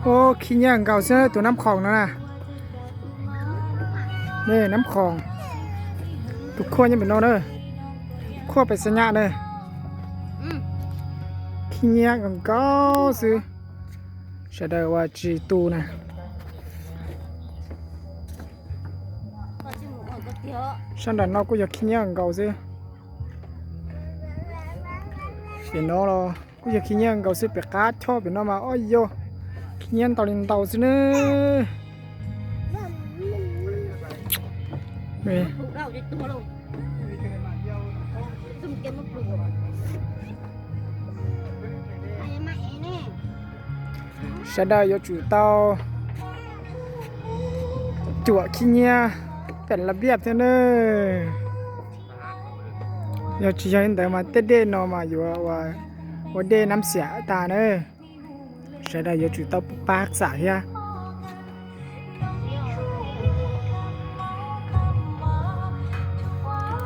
Khib nyiab nkaus xwb tus Nab Khoom no na. Nab Khoom, tus khuaj nyob pem no na, khuaj pem Xab Nyab na. Khib nyiab nkaus nkaus xwb, sawv daws ua tsis tu na. Sab nram no kuj yog khib nyiab nkaus xwb. Pem no los kuj yog khib nyiab nkaus xwb, pem qab choj pem no mas ob yog khib nyiab ntau li ntau xwb na. Sawv daws yuav tsum tau cuam khib nyiab pem la viaj thiab na. Yog tsis yog li ntawd mas tej dej no mas yuav ua dej nab xiam tas na. Sawv daws yuav tsum tau pab xam thiab.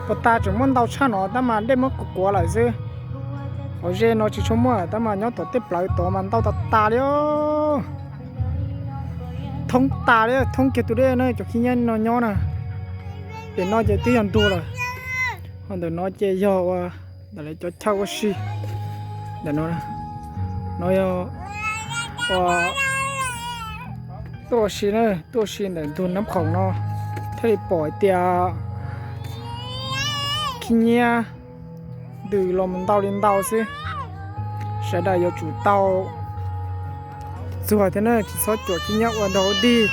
Puag ta tseem muaj ntau tshaj no tab mas dej muab kuav kuav lawm xwb. Hauv ze no tsis tshua muaj tab mas nyob tom tej plawv tod mas ntau tas tas li. Thoob tas li, thoob kiag tus dej na, cov khib nyiab no nyob na. Pem no ces twb yog ntug lawm. Ho ntawm no ces yog ua ntawm lawv cov chaw ua si. Ntawm no, no yog ua tuaj ua si na, tuaj ua si ntawm ntug Nab Khoom no thiaj li pom hais tias khib nyiab ntws los mus ntau li ntau xwb. Sawv daws yuav tsum tau txuag thiab na, tsis txhob cuam khib nyiab ua nrog dig.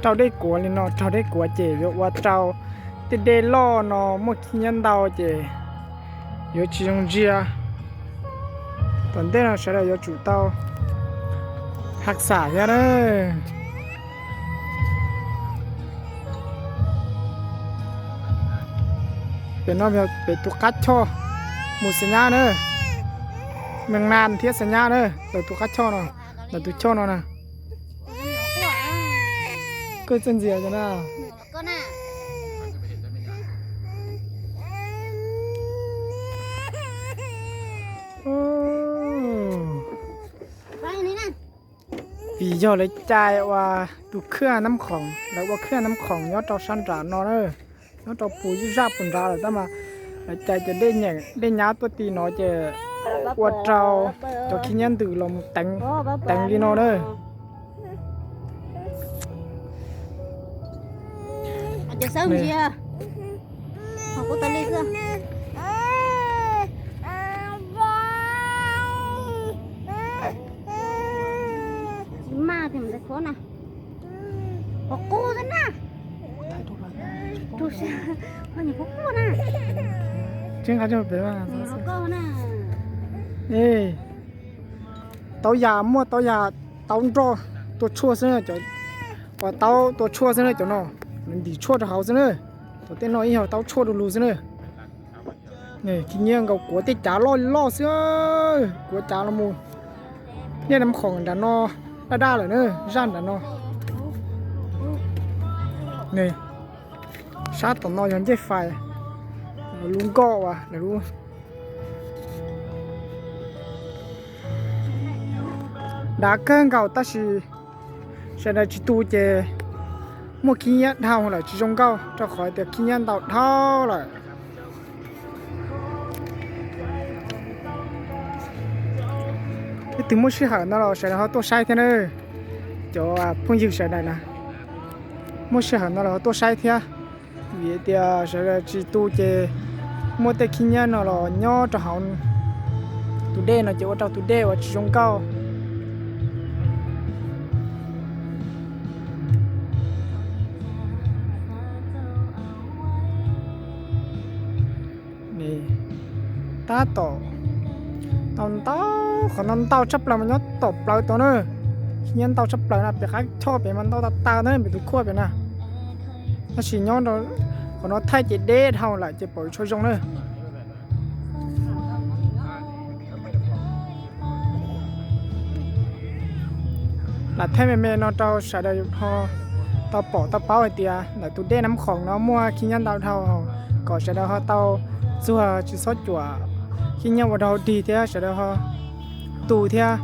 Raug dej kuav li no, raug dej kuav ces yuav ua rau tej dej loj no muaj khib nyiab ntau ces yuav tsis zoo ntsia. Tom ntej no sawv daws yuav tsum tau haj xam thiab na. Pem no yog pem tus qab choj mus Xab Nyab na, Mees Nas thiab Xab Nyab na, ntawm tus qab choj no, ntawm tus choj no na. Koj txawj ntxias cov na. Vim yog lawv cais ua tus khaj Nab Khoom, lawv ua khaj Nab Khoom nyob rau sab nram no na, nyob rau puag zaj puag nrad lawm tab mas lawv cais cov dej nyeem dej nyab tuaj ti no ces ua rau cov khib nyiab ntws los mus teev li no na. Tsis maj tiag, qub xwb na. Qub xwb, qub na. Tseeb qab cog pem mas. Tau yam muaj tau yam, tau nroj tua tshuaj xwb na, cov uas tau tua tshuaj xwb na cov no, ntim tshuaj rau hauv xwb na. Thaum tej no ib yog tau tshuaj du lug xwb na. Khib nyiab nkaus kuav tej cav loj loj xwb, kuav cav los mus. Niaj Nab Khoom nram no daj daj lawm na, zaj nram no. Sab tom no yog ncej fais, lub nkoj uas lawv lub dav kawg nkaus tab sis sawv daws tsis tu ces muaj khib nyiab dhau lawm tsis zoo nkauj rau qhov tias khib nyiab ntau dhau lawm. Leej twg muaj sij hawm no los sawv daws ho tuaj saib thiab na. Cov phooj ywg sawv daws na, muaj sij hawm no los ho tuaj saib thiab. Vim tias sawv daws tsis tu ces muaj tej khib nyiab no los nyob rau hauv tus dej no ces ua rau tus dej uas tsis zoo nkauj. Tab tom ntau ntau, qhov no ntau tshaj plaws mas nyob tom plawv tod na. Khib nyiab ntau tshaj plaws na, pem qab choj pem mas ntau tas tas na, pem tus khuaj pem na. Tab sis nyob qhov no thaij ces deb dhau lawm ces pom tsis zoo na. Lam thaij me me no rau sawv daws ho tau pom tau paub hais tias ntawm tus dej Nab Khoom no muaj khib nyiab ntau dhau, kom sawv daws ho tau txuag tsis txhob cuam khib nyiab ua dog dig thiab sawv daws ho tu thiab.